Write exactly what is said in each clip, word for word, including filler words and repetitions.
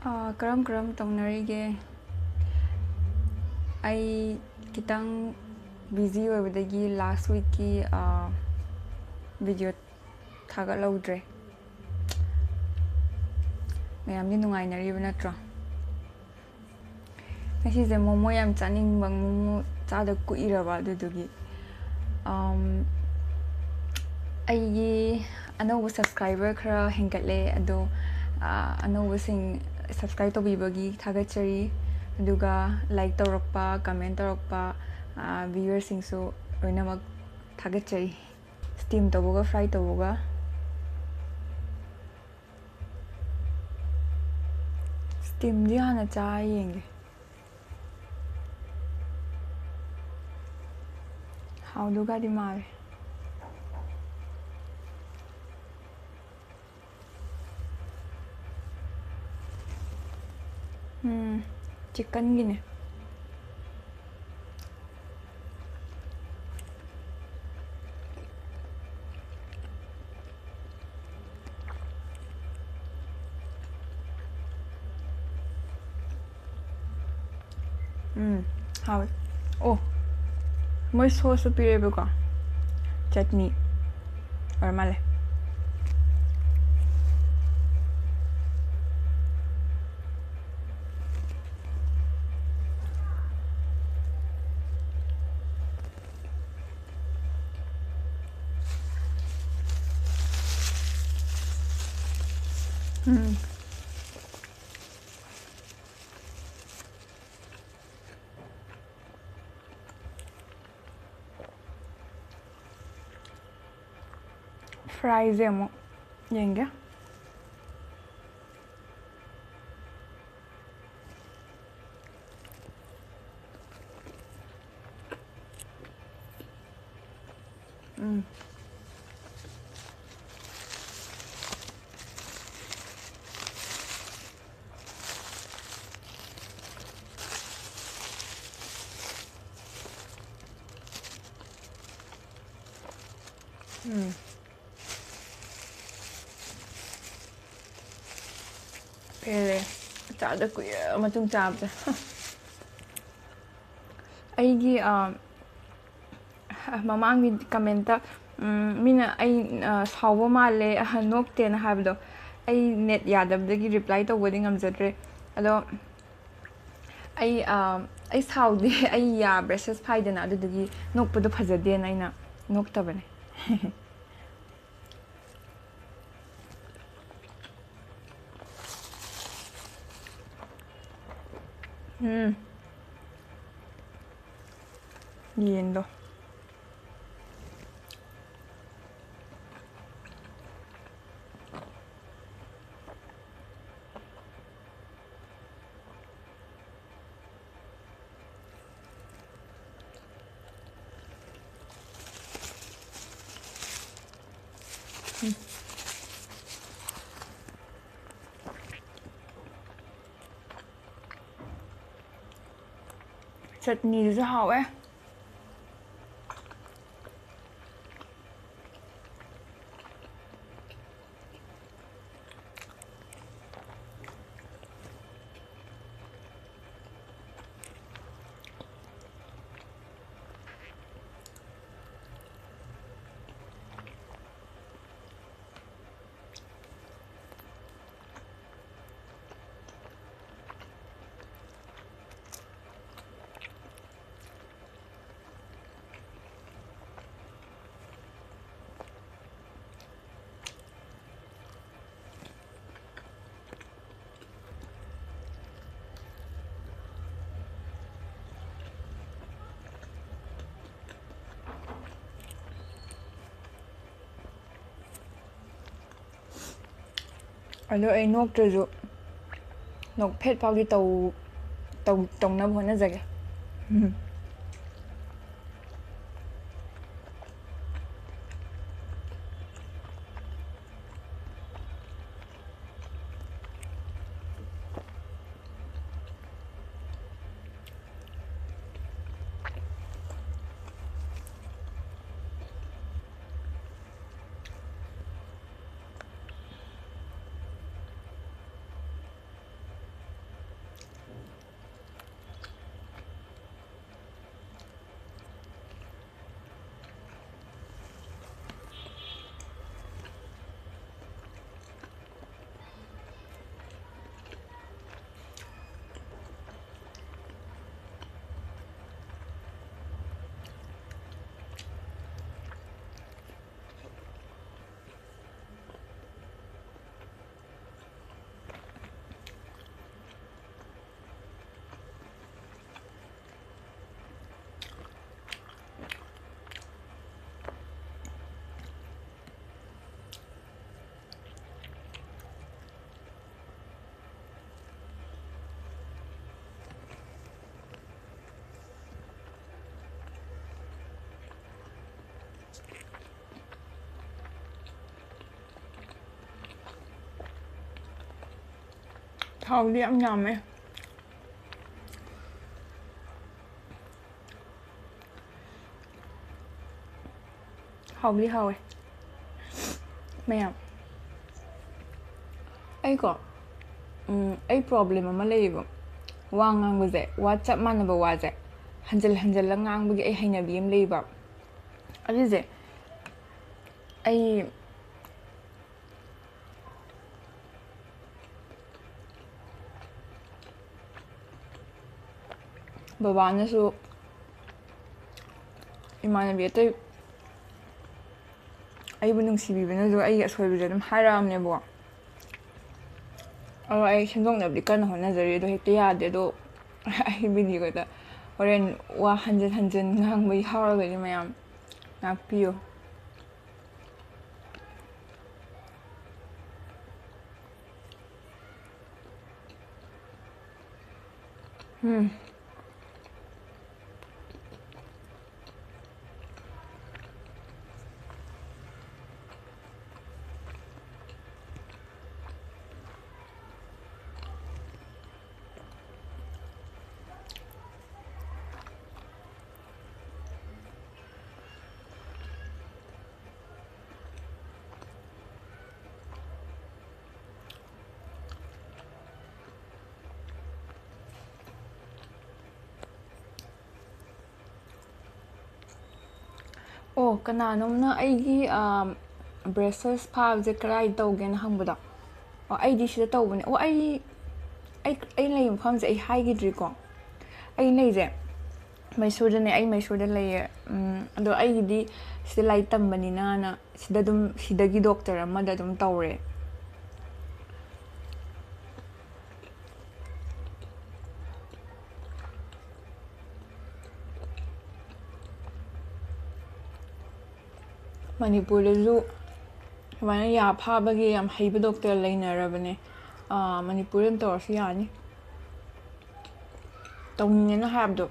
ꯑꯥ, ꯀꯔꯝ ꯀꯔꯝ ꯇꯧꯅꯔꯤꯒꯦ? ꯑꯩ ꯈꯤꯇꯪ busy ꯑꯣꯏꯕꯗꯒꯤ last weekꯀꯤ, ꯑꯥ, video ꯊꯥꯒꯠꯍꯧꯗ꯭ꯔꯦ꯫ ꯃꯌꯥꯝꯗꯤ ꯅꯨꯡꯉꯥꯏꯅꯔꯤꯕ ꯅꯠꯇ꯭ꯔꯣ? ꯉꯁꯤꯁꯦ ꯃꯣꯃꯣ ꯌꯥꯝ ꯆꯥꯅꯤꯡꯕ, ꯃꯣꯃꯣ ꯆꯥꯗ ꯀꯨꯏꯔꯕ, ꯑꯗꯨꯗꯨꯒꯤ꯫ ꯑꯝ, ꯑꯩꯒꯤ ꯑꯅꯧꯕ subscriber ꯈꯔ ꯍꯦꯟꯒꯠꯂꯦ, ꯑꯗꯣ, ꯑꯥ, ꯑꯅꯧꯕꯁꯤꯡ subscribe ꯇꯧꯕꯤꯕꯒꯤ ꯊꯥꯒꯠꯆꯔꯤ꯫ ꯑꯗꯨꯒ like ꯇꯧꯔꯛꯄ, comment ꯇꯧꯔꯛꯄ, ꯑꯥ, viewerꯁꯤꯡꯁꯨ ꯂꯣꯏꯅꯃꯛ ꯊꯥꯒꯠꯆꯔꯤ꯫ Steam ꯇꯧꯕꯒ fry ꯇꯧꯕꯒ꯫ Steamꯗꯤ ꯍꯥꯟꯅ ꯆꯥ ꯌꯦꯡꯒꯦ꯫ ꯍꯥꯎꯗꯧꯒꯗꯤ ꯃꯥꯜꯂꯦ꯫ ꯎꯝ, chickenꯒꯤꯅꯦ꯫ ꯎꯝ, ꯍꯥꯎꯋꯦ꯫ ꯑꯣ, ꯃꯣꯏ sauceꯁꯨ ꯄꯤꯔꯛꯑꯦꯕꯀꯣ, ꯆꯠꯅꯤ ꯑꯣꯏꯔ ꯃꯥꯜꯂꯦ꯫ ꯎꯝ꯫ Fryꯁꯦ ꯑꯃꯨꯛ ꯌꯦꯡꯒꯦ꯫ ꯎꯝ꯫ ꯎꯝ꯫ ꯄꯦꯜꯂꯦ꯫ ꯆꯥꯗ ꯀꯨꯏꯔ ꯃꯇꯨꯡ ꯆꯥꯕꯁꯦ꯫ ꯑꯩꯒꯤ, ꯑ, ꯃꯃꯥꯡꯒꯤ comment-ꯇ, ꯎꯝ, ꯃꯤꯅ ꯑꯩ, ꯑ, ꯁꯥꯎꯕ ꯃꯥꯜꯂꯦ, ꯑ, ꯅꯣꯛꯇꯦꯅ ꯍꯥꯏꯕꯗꯣ, ꯑꯩ net ꯌꯥꯗꯕꯗꯒꯤ reply ꯇꯧꯕꯗꯤ ꯉꯝꯖꯗ꯭ꯔꯦ꯫ ꯑꯗꯣ ꯑꯩ, ꯑ, ꯑꯩ ꯁꯥꯎꯗꯦ꯫ ꯑꯩ ꯌꯥ braces ꯐꯥꯏꯗꯅ, ꯑꯗꯨꯗꯨꯒꯤ ꯅꯣꯛꯄꯗꯣ ꯐꯖꯗꯦꯅ ꯑꯩꯅ ꯅꯣꯛꯇꯕꯅꯦ꯫ ꯎꯝ꯫ ꯌꯦꯟꯗꯣ꯫ ꯆꯠꯅꯤꯗꯨꯁꯨ ꯍꯥꯎꯋꯦ꯫ ꯑꯗꯣ ꯑꯩ ꯅꯣꯛꯇ꯭ꯔꯁꯨ ꯅꯣꯛꯐꯦꯠ ꯐꯥꯎꯗꯤ ꯇꯧ-, ꯇꯧ-, ꯇꯧꯅꯕ ꯍꯣꯠꯅꯖꯒꯦ꯫ ꯊꯥꯎꯗꯤ ꯌꯥꯝ ꯌꯥꯝꯃꯦ꯫ ꯍꯥꯎꯗꯤ ꯍꯥꯎꯋꯦ꯫ ꯃꯌꯥꯝ, ꯑꯩꯀꯣ, ꯎꯝ, ꯑꯩ problem ꯑꯃ ꯂꯩꯌꯦꯕ꯫ ꯋꯥ ꯉꯥꯡꯕꯁꯦ, ꯋꯥ ꯆꯞ ꯃꯥꯟꯅꯕ ꯋꯥꯁꯦ ꯍꯟꯖꯤꯜ ꯍꯟꯖꯤꯜꯂ ꯉꯥꯡꯕꯒꯤ ꯑꯩ ꯍꯩꯅꯕꯤ ꯑꯃ ꯂꯩꯌꯦꯕ꯫ ꯑꯗꯨꯁꯦ ꯑꯩ ꯕꯕꯥꯅꯁꯨ, ꯏꯃꯥꯟꯅꯕꯤ ꯑꯇꯩ ꯑꯩꯕꯨ ꯅꯨꯡꯁꯤꯕꯤꯕꯅꯁꯨ ꯑꯩꯒꯤ ꯑꯁꯣꯏꯕꯁꯦ ꯑꯗꯨꯝ ꯍꯥꯏꯔꯛꯑꯕꯅꯦꯕꯀꯣ꯫ ꯑꯗꯣ ꯑꯩ ꯁꯦꯝꯗꯣꯛꯅꯕꯗꯤ ꯀꯟꯅ ꯍꯣꯠꯅꯖꯔꯤ, ꯑꯗꯣ ꯍꯦꯛꯇ ꯌꯥꯗꯦ꯫ ꯑꯗꯣ ꯑꯩ videoꯗ ꯍꯣꯔꯦꯟ ꯋꯥ ꯍꯟꯖꯤꯟ ꯍꯟꯖꯤꯟ ꯉꯥꯡꯕ ꯌꯥꯎꯔꯒꯗꯤ ꯃꯌꯥꯝ ꯉꯥꯛꯄꯤꯌꯨ꯫ ꯎꯝ꯫ ꯑꯣ, ꯀꯅꯥꯅꯣꯝꯅ ꯑꯩꯒꯤ, ꯑꯥ, braces ꯐꯥꯕꯁꯦ ꯀꯗꯥꯏꯗ ꯇꯧꯒꯦꯅ ꯍꯪꯕꯗꯣ꯫ ꯑꯣ, ꯑꯩꯗꯤ ꯁꯤꯗ ꯇꯧꯕꯅꯦ꯫ ꯑꯣ, ꯑꯩ, ꯑꯩ, ꯑꯩ ꯂꯩ ꯃꯐꯝꯁꯦ ꯑꯩ ꯍꯥꯏꯈꯤꯗ꯭ꯔꯤꯀꯣ꯫ ꯑꯩ ꯂꯩꯁꯦ ꯃꯩꯁꯨꯔꯗꯅꯦ, ꯑꯩ ꯃꯩꯁꯨꯔꯗ ꯂꯩꯌꯦ꯫ ꯎꯝ, ꯑꯗꯣ ꯑꯩꯒꯤꯗꯤ ꯁꯤꯗ ꯂꯥꯏꯔꯤꯛ ꯇꯝꯕꯅꯤꯅꯅ ꯁꯤꯗ ꯑꯗꯨꯝ, ꯁꯤꯗꯒꯤ doctor ꯑꯃꯗ ꯑꯗꯨꯝ ꯇꯧꯔꯦ꯫ ꯃꯅꯤꯄꯨꯔꯗꯁꯨ ꯁꯨꯃꯥꯏꯅ ꯌꯥ ꯐꯥꯕꯒꯤ ꯌꯥꯝ ꯍꯩꯕ doctor ꯂꯩꯅꯔꯕꯅꯦ꯫ ꯑꯥ, ꯃꯅꯤꯄꯨꯔꯗ ꯑꯗꯨꯝ ꯇꯧꯔꯁꯨ ꯌꯥꯅꯤ꯫ ꯇꯧꯅꯤꯡꯉꯦꯅ ꯍꯥꯏꯕꯗꯣ,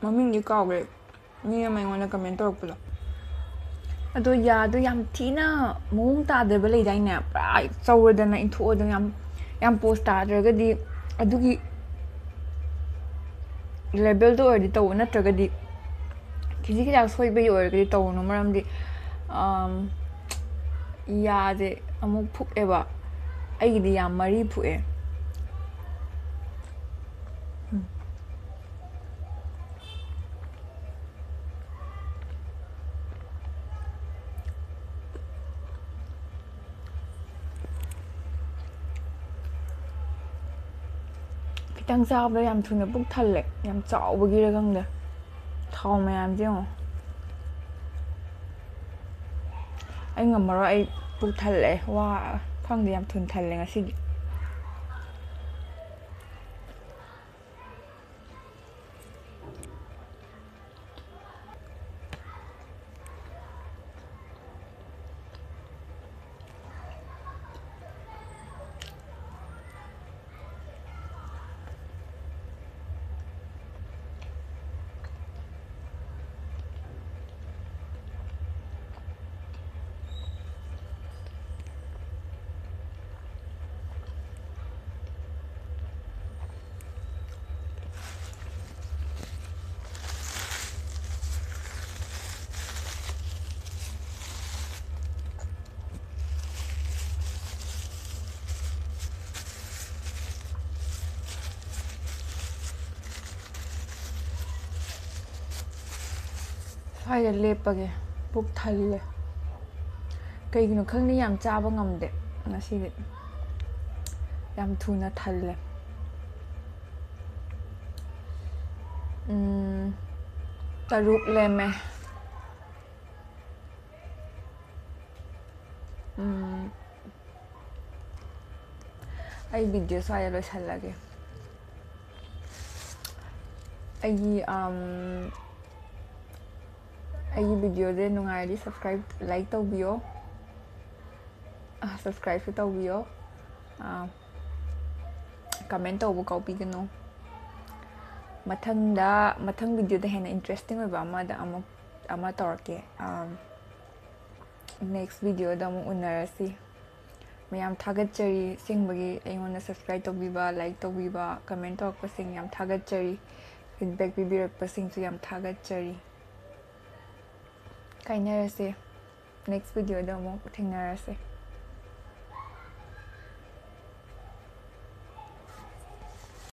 ꯃꯃꯤꯡꯗꯤ ꯀꯥꯎꯒ꯭ꯔꯦ, ꯃꯤ ꯑꯃ ꯑꯩꯉꯣꯟꯗ comment ꯇꯧꯔꯛꯄꯗꯣ꯫ ꯑꯗꯣ ꯌꯥꯗꯣ ꯌꯥꯝ ꯊꯤꯅ ꯃꯑꯣꯡ ꯇꯥꯗꯕ ꯂꯩꯗꯥꯏꯅꯦ, ꯄꯨꯔꯥ ꯆꯧꯔꯗꯅ ꯏꯟꯊꯣꯛꯑꯗꯅ ꯌꯥꯝ ꯌꯥꯝ ꯄꯣꯁ ꯇꯥꯗ꯭ꯔꯒꯗꯤ ꯑꯗꯨꯒꯤ ꯂꯦꯕꯦꯜꯗꯣ ꯑꯣꯏꯔꯗꯤ ꯇꯧ, ꯅꯠꯇ꯭ꯔꯒꯗꯤ ꯈꯤꯖꯤꯛ ꯈꯤꯖꯥꯛ ꯁꯣꯏꯕꯒꯤ ꯑꯣꯏꯔꯒꯗꯤ ꯇꯧꯒꯅꯨ꯫ ꯃꯔꯝꯗꯤ, ꯑꯝ, ꯌꯥꯁꯦ ꯑꯃꯨꯛ ꯐꯨꯛꯑꯦꯕ꯫ ꯑꯩꯒꯤꯗꯤ ꯌꯥꯝ ꯃꯔꯤ ꯐꯨꯛꯑꯦ꯫ ꯎꯝ꯫ ꯈꯤꯇꯪ ꯆꯥꯕꯗ ꯌꯥꯝ ꯊꯨꯅ ꯄꯨꯛ ꯊꯜꯂꯦ, ꯌꯥꯝ ꯆꯥꯎꯕꯒꯤꯔ ꯈꯪꯗꯦ꯫ ꯊꯥꯎ ꯃꯌꯥꯝꯁꯦ ꯌꯦꯡꯉꯣ꯫ ꯑꯩ ꯉꯝꯃꯔꯣꯏ, ꯑꯩ ꯄꯨꯛ ꯊꯜꯂꯦ꯫ ꯋꯥ ꯈꯪꯗꯦ, ꯌꯥꯝ ꯊꯨꯅ ꯊꯜꯂꯦ ꯉꯁꯤꯗꯤ꯫ ꯁ꯭ꯋꯥꯏꯗ ꯂꯦꯞꯄꯒꯦ꯫ ꯄꯨꯛ ꯊꯜꯂꯦ꯫ ꯀꯩꯒꯤꯅꯣ ꯈꯪꯗꯦ, ꯌꯥꯝ ꯆꯥꯕ ꯉꯝꯗꯦ ꯉꯁꯤꯗꯤ꯫ ꯌꯥꯝ ꯊꯨꯅ ꯊꯜꯂꯦ꯫ ꯎꯝ, ꯇꯔꯨꯛ ꯂꯦꯝꯃꯦ꯫ ꯎꯝ, ꯑꯩ ꯚꯤꯗꯤꯑꯣ ꯁ꯭ꯋꯥꯏꯗ ꯂꯣꯏꯁꯤꯜꯂꯒꯦ꯫ ꯑꯩꯒꯤ, ꯑꯝ, ꯑꯩꯒꯤ ꯚꯤꯗꯤꯑꯣꯁꯦ ꯅꯨꯡꯉꯥꯏꯔꯗꯤ subscribe, like ꯇꯧꯕꯤꯌꯣ꯫ ꯑ, subscribeꯁꯨ ꯇꯧꯕꯤꯌꯣ꯫ ꯑ, comment ꯇꯧꯕ ꯀꯥꯎꯕꯤꯒꯅꯨ꯫ ꯃꯊꯪꯗ, ꯃꯊꯪ ꯚꯤꯗꯤꯑꯣꯗ ꯍꯦꯟꯅ interesting ꯑꯣꯏꯕ ꯑꯃꯗ ꯑꯃꯨꯛ, ꯑꯃ ꯇꯧꯔꯛꯀꯦ꯫ ꯑꯝ, next videoꯗ ꯑꯃꯨꯛ ꯎꯅꯔꯁꯤ꯫ ꯃꯌꯥꯝ ꯊꯥꯒꯠꯆꯔꯤ꯫ ꯑꯁꯦꯡꯕꯒꯤ ꯑꯩꯉꯣꯟꯗ subscribe ꯇꯧꯕꯤꯕ, like ꯇꯧꯕꯤꯕ, comment ꯇꯧꯔꯛꯄꯁꯤꯡ ꯌꯥꯝ ꯊꯥꯒꯠꯆꯔꯤ꯫ Feedback ꯄꯤꯕꯤꯔꯛꯄꯁꯤꯡꯁꯨ ꯌꯥꯝ ꯊꯥꯒꯠꯆꯔꯤ꯫ ꯀꯥꯏꯅꯔꯁꯦ꯫ Next videoꯗ ꯑꯃꯨꯛ ꯊꯦꯡꯅꯔꯁꯦ꯫